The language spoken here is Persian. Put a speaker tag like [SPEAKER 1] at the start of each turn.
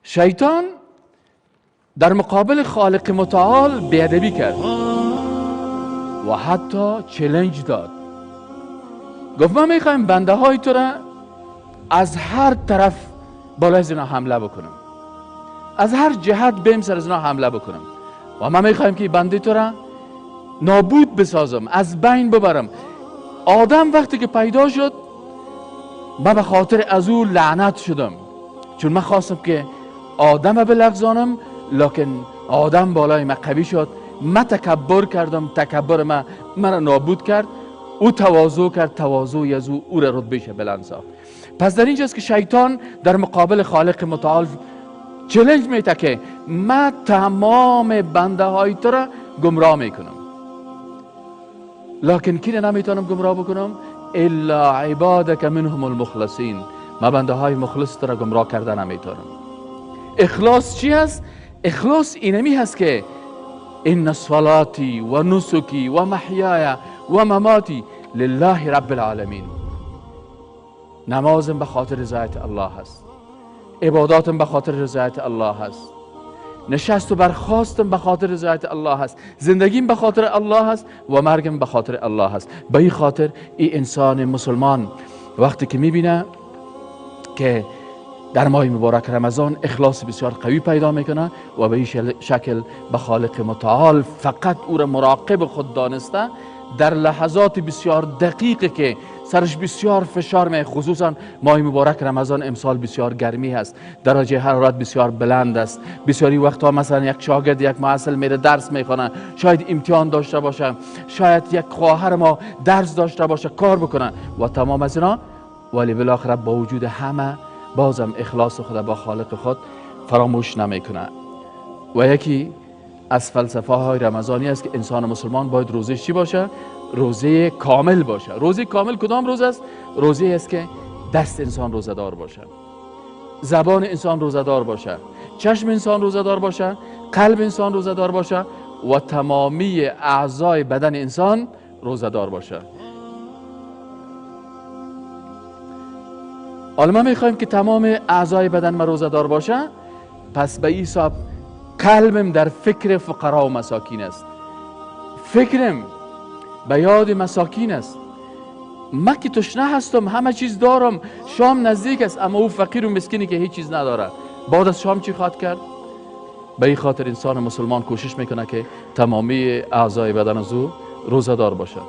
[SPEAKER 1] شیطان در مقابل خالق متعال بیادبی کرد و حتی چلنج داد. گفت من میخوایم بنده های تو را از هر طرف بالای از اینا حمله بکنم، از هر جهت بیم سر از اینا حمله بکنم و من میخوایم که بنده تو را نابود بسازم، از بین ببرم. آدم وقتی که پیدا شد من به خاطر از او لعنت شدم، چون من خواستم که آدم بلغزانم، لکن آدم بالای من قوی شد، من تکبر کردم، تکبر من مرا نابود کرد، او تواضع کرد، تواضع از او را رتبه‌اش بلند ساخت. پس در اینجاست که شیطان در مقابل خالق متعال چلنج میده که من تمام بنده های تو را گمراه میکنم، لکن کی را نمیتونم گمراه بکنم؟ الا عبادک منهم المخلصین. من بنده های مخلص تو را گمراه کرده نمیتونم. اخلاص چی هست؟ اخلاص اینمی هست که ان صلاتی و نسکی و محیای و مماتی لله رب العالمین. نمازم به خاطر رضایت الله هست، عباداتم به خاطر رضایت الله هست، نشست و برخاستم به خاطر رضایت الله هست، زندگیم به خاطر الله هست و مرگم به خاطر الله هست. به این خاطر این انسان مسلمان وقتی که میبینه که در ماه مبارک رمضان اخلاص بسیار قوی پیدا میکنه و به این شکل به خالق متعال فقط او را مراقب خود دانسته، در لحظات بسیار دقیقی که سرش بسیار فشار می، خصوصا ماه مبارک رمضان امسال بسیار گرمی هست، درجه حرارت بسیار بلند است، بسیاری وقتها مثلا یک شاگرد یک محصل میره درس میخوانه، شاید امتحان داشته باشه، شاید یک خواهر ما درس داشته باشه، کار بکنه و تمام از اینا، ولی بالاخره با وجود همه بازم اخلاص خود با خالق خود فراموش نمیکنه. و یکی از فلسفه های رمضانی است که انسان مسلمان باید روزه چی باشه؟ روزه کامل باشه. روزه کامل کدام روز است؟ روزه است که دست انسان روزه دار باشه، زبان انسان روزه دار باشه، چشم انسان روزه دار باشه، قلب انسان روزه دار باشه و تمامی اعضای بدن انسان روزه دار باشه. حالا ما میخوایم که تمام اعضای بدن ما روزه دار باشه، پس به این حساب قلبم در فکر فقرا و مساکین است، فکرم به یاد مساکین است. من که تشنه هستم، همه چیز دارم، شام نزدیک است، اما او فقیر و مسکینی که هیچ چیز نداره بعد از شام چی خواهد کرد؟ به این خاطر انسان مسلمان کوشش میکنه که تمامی اعضای بدن از او روزه دار باشه.